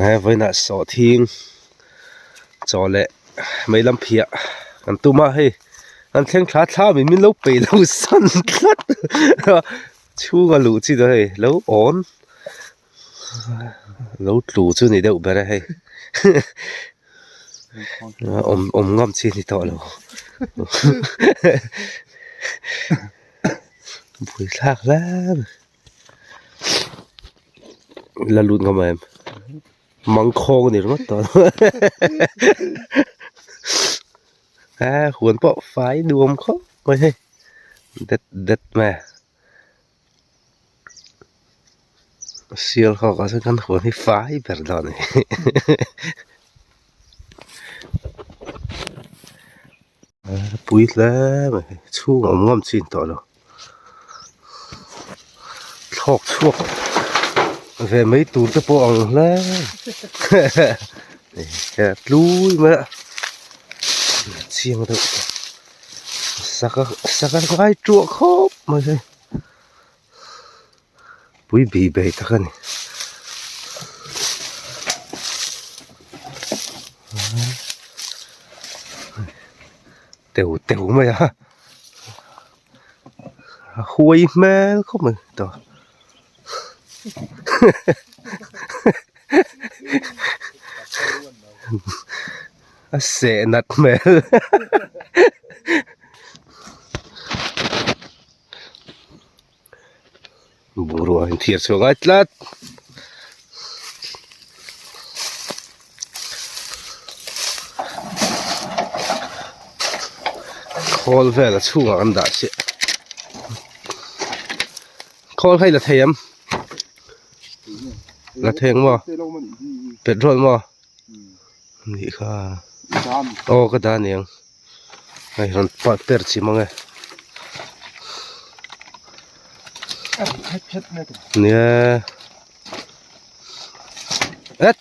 He vawiinah sawhthing chaw leh mei lam phiah kan tum a hei kan thleng thla thla min min lo peih lo san tlat chhunga luh chi dawn hei lo awn lo tlu chu ni deuh ber a hei awm awm ngam chi a ni tawh lo buaithlak hle mai. La lut ngam em mangkhawng a ni ringawt tawh a huan pawh fai nuam khawp mai hei det det mai a sial ho ah chuan kan huan hi fai ber dawn a ni pui hle mai hei chhung a awm ngam chin tawh lo. Thlawk chhuak ve mai tur te pawh ang hle he tlui mai a chiang deuh saka saka ngai tuah khawp mai hei pui bih bei tak a ni. Teu teu mai a. A huai hmel khawp mai tawh a seh nat hmel bungrua in thiar chhuak ngai tlat. Khawl vel a chhungah kan dah chiah khawl kha i la thei em la thei ang maw petrol maw nih kha aw ka dah aniang. Hei rawn pah per chi mang e. Nia. Et.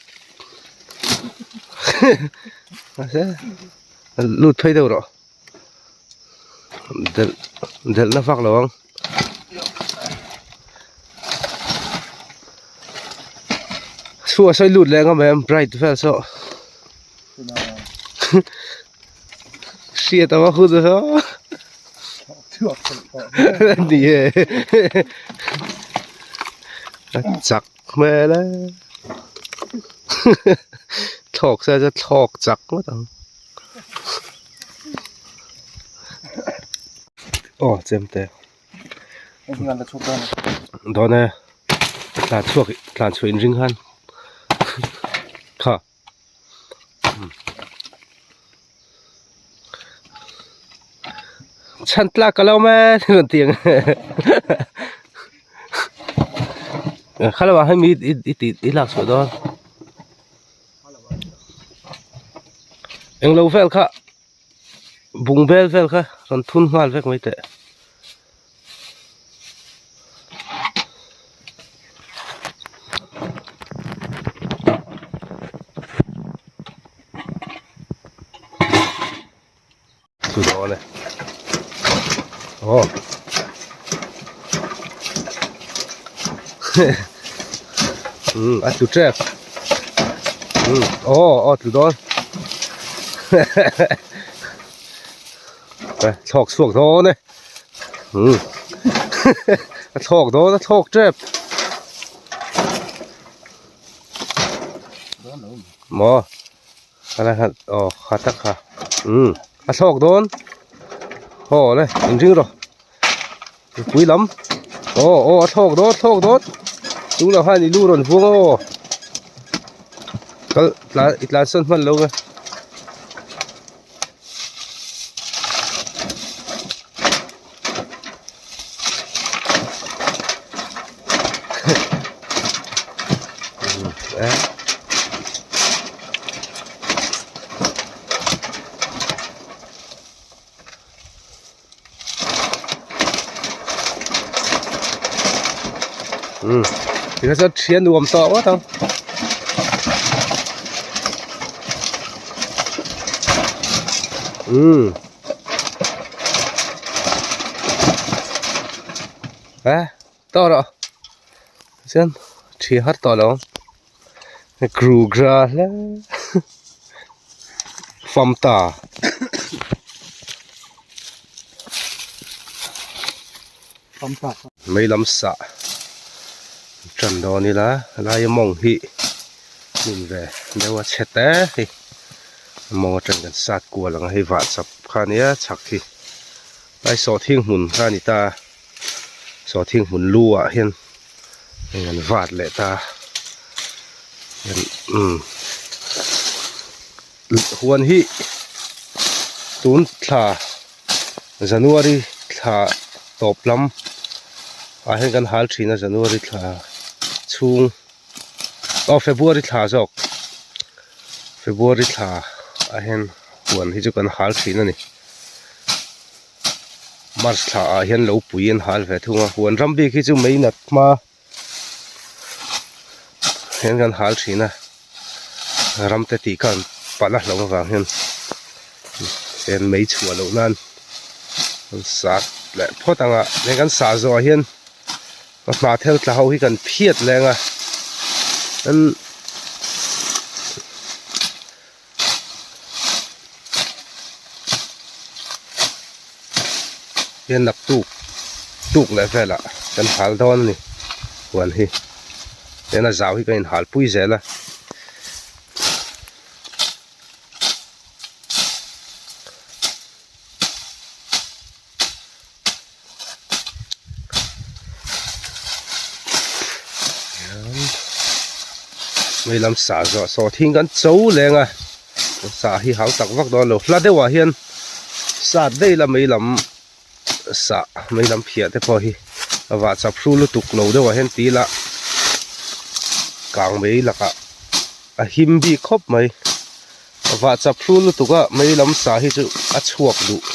Lut phei deuh rawh. Delh delh na vak lo ang. Chhuah sawi lut leh ang em bright vel saw. Hriat ava hun a ni e a chak hmel e thlawk se chu thlawk chak ngawt ang aw chemte dawn e tlan chhuak tlan chhuah inring khan kha. Chhan tlak ka lo mai a rawn ti ang kha lamah hian mi i tih i lak chhuah dawn englo vel kha bung vel vel kha rawn thun nghal vek mai teh. Chu dawn e aw umm a tlu tep umm aw aw tlu dawn thlawk chhuak dawn e. Umm a thlawk dawn a thlawk tep maw khalai khan aw kha tak kha umm a thlawk dawn haw le inring rawh mipui lam aw aw a thlawk dawn thlawk dawn chung lam khan i lu rawn vuang aw kal tlan i tlansan hman lo nge. Tikha chuan thian nuam tawh ngawt ang. Umm eh tawh rawh chuan thi har tawh lo ang. Krugra hle famta. Mei lam sah tan dawn ila helai mawng hi hmun ve deuh a chhe te hi mawng atang kan sat kual ang a hei vah chap kha ania chhak hi lai sawhthing hmun kha a ni ta a sawhthing hmun lu ah hian hei an vat leh ta a umm huan hi tun thla January thla tawp lam ah hian kan hal thin a January thla chhung aw February thla zawk February thla ah hian huan hi chu kan hal thin a ni. March thla ah hian lo pui an hal ve thung a huan ram bik hi chu mei nat hma hian kan hal thin a ram te tih khan palh a hlauh avang hian eng mei chhuah loh nan an sat leh phawt ang a eng kan sah zawh ah hian a hnah thel tla ho hi kan phiat leng a an. Hian naktuk tuk leh velah kan hal dawn a ni huan hi tihian a zau hi kan inhal pui zel a. Mei lam sah zawh saw thing kan cho leng a sah hi hau tak vak dawn lo hla deuhah hian sat daih la mei lam sah mei lam phiah te pawh hi a vah chap hru lutuk lo deuhah hian ti ila kang mei lakah a him bik khawp mai. Vah chap hru lutuk a mei lam sa hi chu a chhuak duh.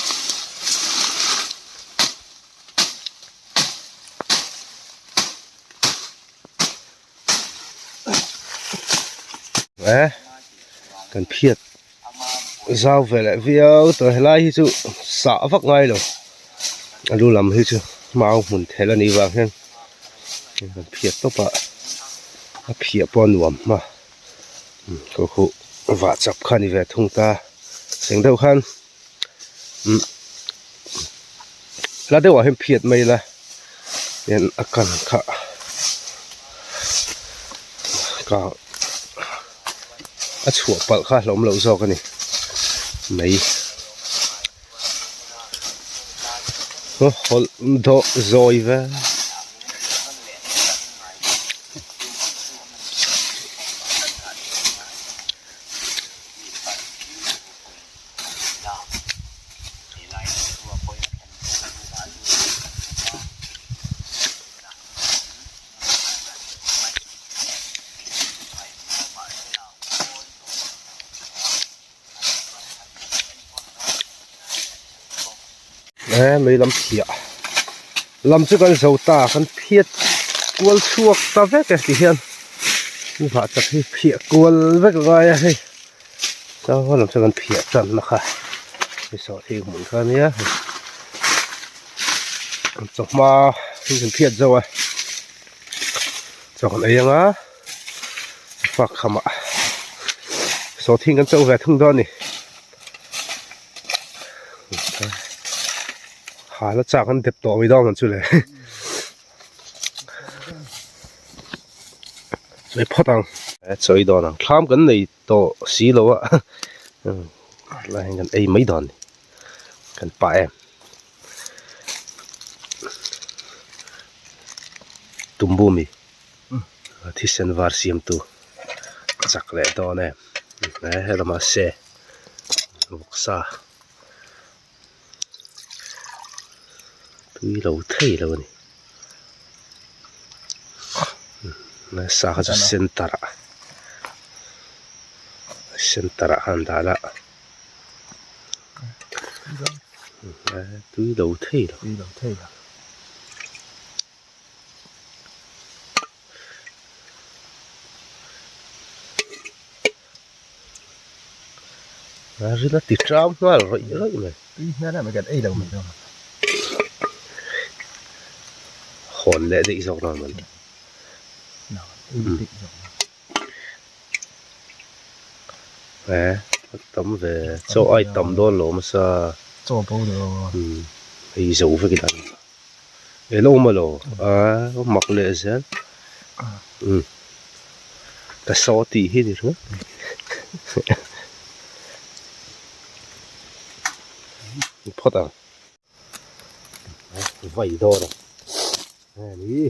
Eh kan phiat zau ve leh viau tawh helai hi chu sah vak ngai lo a lu lam hi chu mau hmun thelh a nih vang hian kan phiat tawp a a phiah pawh a nuam a. Khaw khuh vah chap kha a ni ve thung ta seng deuh khan umm hla deuhah hian phiat mai ila hian a kan kha kang a chhuah palh kha a hlawm loh zawk a ni mai hawlh dawh zawi ve. E mei lam phiah lam chu kan zo ta kan phiat kual chhuak ta vek e ti hian vah chak hi phiah kual vek a ngai a hei chuan lam chu kan phiah tan na kha hei sawhthing hmun kha ania chawhma kan phiat zo a chaw kan ei anga. Fak khamah sawhthing kan cho ve thung dawn a ni hala chak an dep tawh mai dawn ang chu le sawi phawt ang sawi dawn ang thlam kan nei tawh si lo a lai hian kan ei mai dawn a ni kan pah em. Tumbu mi. Thisen var siamtu chak leh dawn em he lamah se vawksa tui lo thei lo a ni sa kha chu center ah center ah khan dah la tui lo thei lo. A ril a ti ṭam nghal rawih rawih mai. Tui hmel em kan ei lo mai dawn. Hawn leh daih zawk dawn man. Ei daih zawk. Eh tam ve chaw ai tam dawn lo hmasa. Chaw bo lo. Umm ei zo vek ila e lo awm alo a mak leh zel umm ka saw tih hi ni ringawt phawt ang. Vai dawn a heni.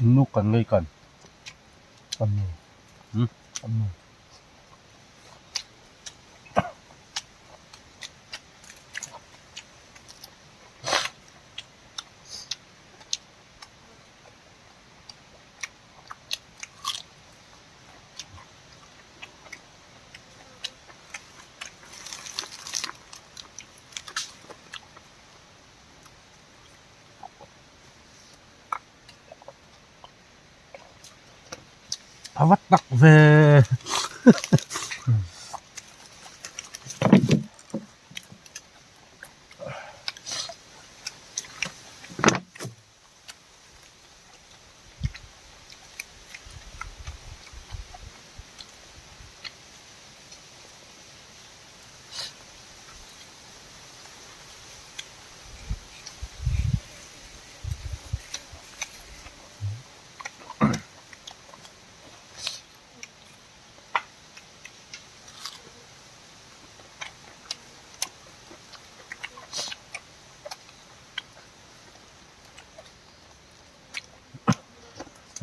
Nuk kan ngei kan. Kan nu. Hmm? Kan nu. A va tak ve.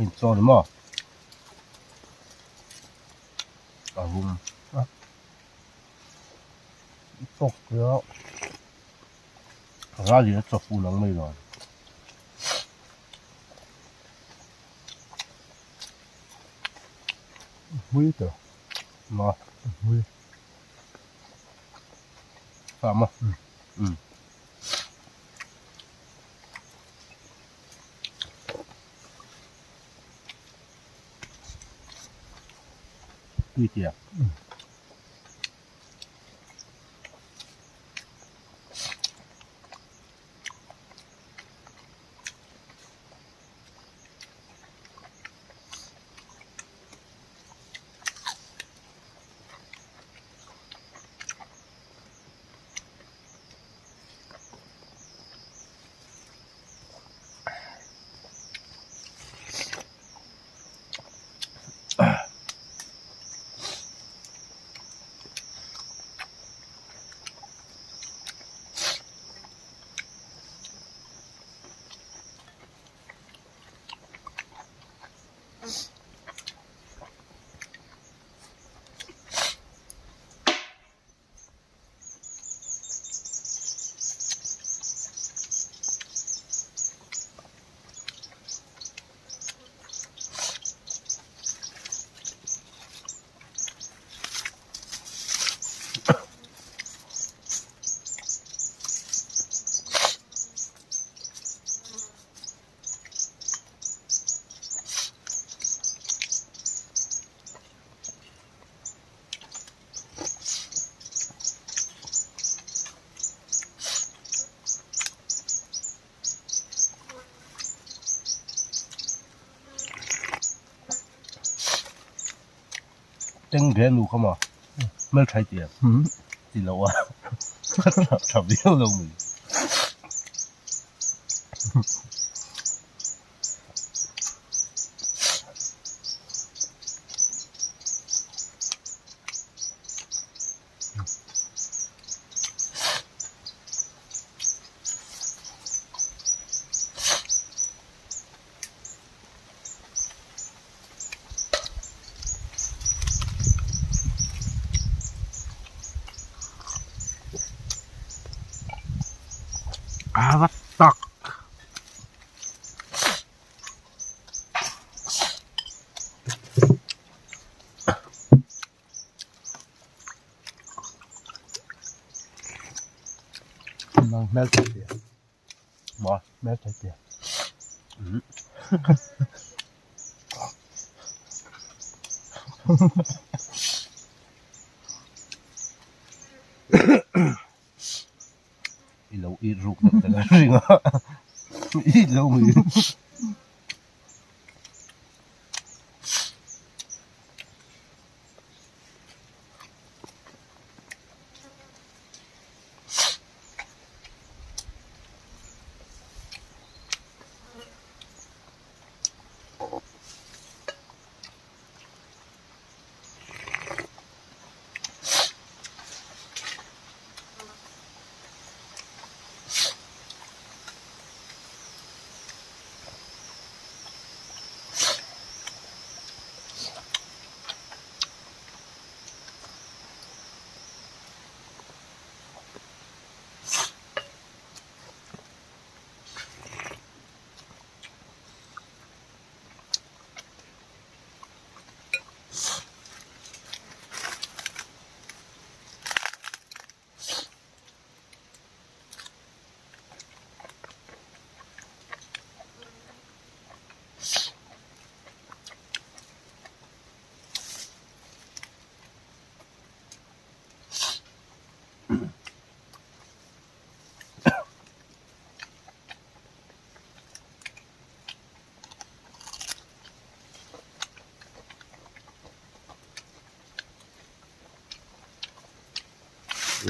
Hei chaw ni maw? vum. Tawk tia. Rali a chaw fun ang mai lo. Hmui te. Ma. Hmui. Tama. Um. Tui tia. Teng ve nu kha maw hmeltha i ti em ti lo a tha viau lo mai. A va tak. Nang hmel thei tia. Maw? Hmel thei tia. I lo it ruk deuh te ka ring a. I lo mai.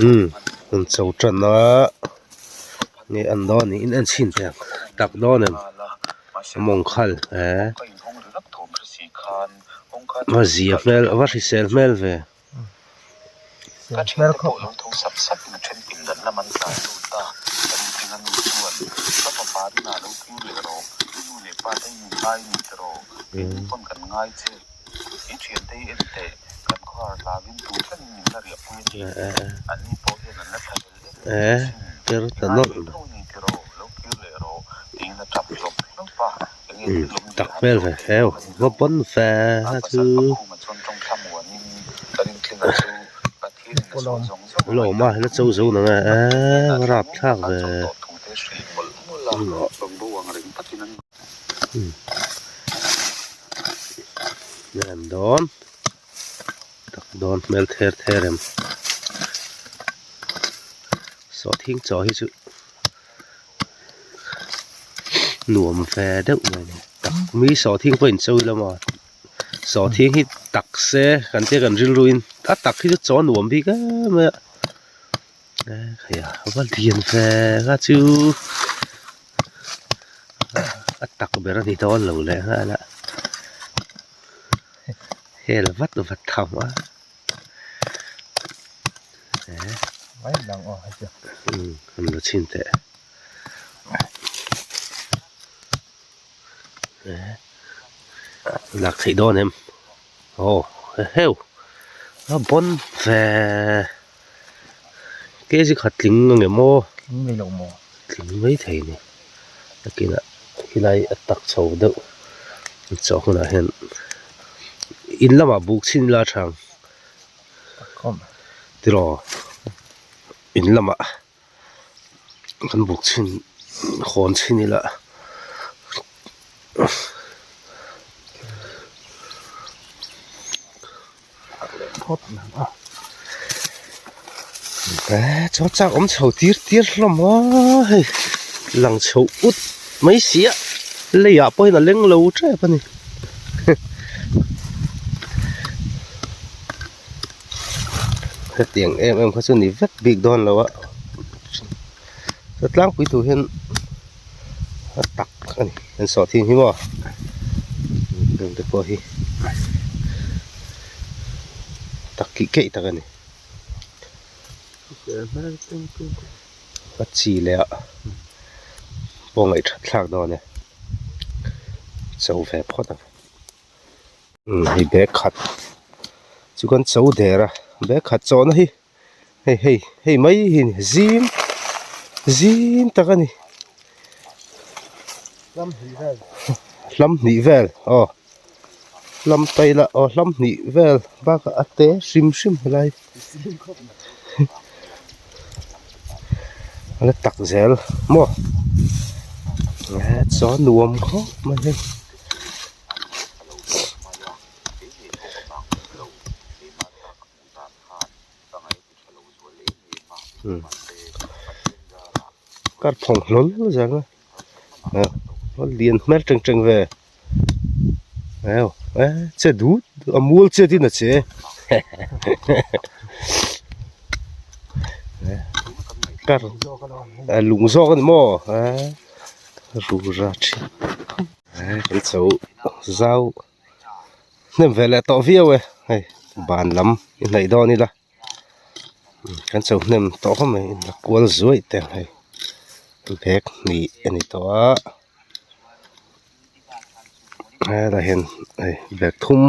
Umm an cho tan a nge an dawn niin en chhin teh ang tak dawn em mawng khal eh a zia hmel a va hrisel hmel ve. Eh per ta nawlh mai umm tak hmel ve heu va pawn fe a chu lawm a la cho zo nang e eh va rap thlak ve umm dawn. Tak dawn hmel ther ther em sawhthing chaw hi chu nuam ve deuh mai a ni tak mi sawhthing pawh in chawi lam a sawhthing hi tak se kan tia kan rilru in a tak hi chu chaw nuam bik em mai a e khai a va lian ve nga chu a tak ber a ni dawn lo leh nghal a. Hel vat vat tham a umm kan la chhin teh lak theih dawn em aw heheu a bawn ve kg khat tling ang em aw tling mai thei a ni nakinah khilai a tak chho deuh chaw hunah hian in lamah buk chhin ila a tha ang tiraw in lamah kan buk chhin hawn chhin ila. Chaw chak awm chho tir tir hlawm a hei lang chho ut mai si a leiah pawhin a leng lo tep a ni hetiang em em kha chu ni vek bik dawn lo a tlangpui tur hian a tak a ni an sawh thin hi maw heng te pawh hi tak kih keih tak a ni a chi leh a pawh ngaih that thlak dawn e cho ve phawt ang hei bag khat chu kan cho der a bag khat chawhna hi. Hei hei hei mai hi ni zim zim tak a ni hlam hnih vel aw hlam taih lah aw hlam hnih vel bakah a te hrim hrim helai a la tak zel maw chuan nuam khawp mai hei. Kar phawng hlawl zel a a lian hmel teng teng ve e che dut a mual chet in a che kar lung zawk a ni maw rura thin kan chho zau. Hnem ve leh tawh viau e hei ban lam i hnaih dawn ila kan chho hnem tawh khawp mai in la kual zuaih te ang hei bag hnih a ni tawh a helaiah hian hei bag thum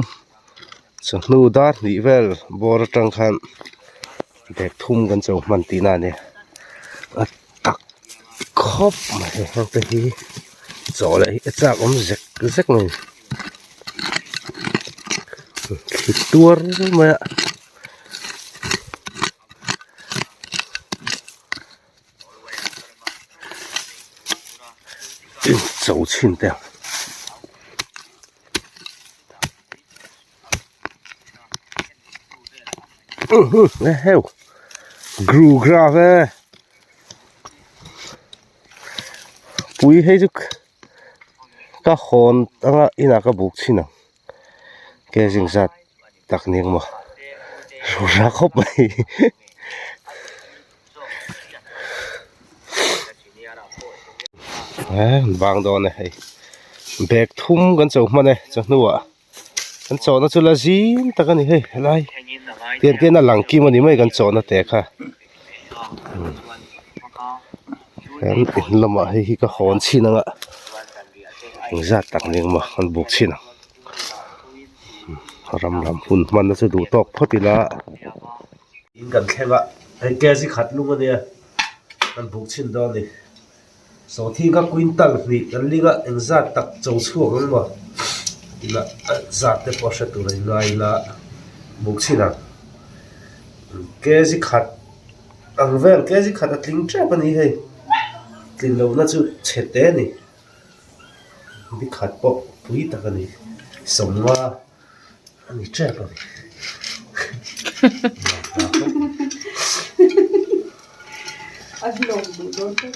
chawhnu dar hnih vel bawr atang khan bag thum kan chho hman tihna a ni a tak khawp mai heng te hi chaw leh hi a chak awm zek zek mai. Thli tuar mai a cho chhin te ang heu gru gra ve pui hei chu. Ka hawn anga inah ka buk chhin ang ke zing zat tak ni ang maw rura khawp mai vang dawn e hei bag thum kan cho hman e chawhnuah kan chawhna chu la zim tak a ni hei helai tian tian a lang kim a ni mai kan chawhna te kha. Kan in lamah hei hi ka hawn chhin ang a engzat tak ning maw kan buk chhin ang. Ram lam hun hmanna chu duh tawk phawt ila. In kan thleng a, hei kg khat lung ania kan buk chhin dawn a ni. Sawhthing kha quintal hnih kan ling a, engzat tak cho chhuak ang maw? Ila zat te pawh hre tur a ingai ila buk chhin ang. Kg khat ang vel, kg khat a tling tep a ni hei. Tlin lohna chu chhe te a ni. Ni khat pawh pui tak a ni. Sawmnga a ni tep a ni. A hlawm duh dawn tlat.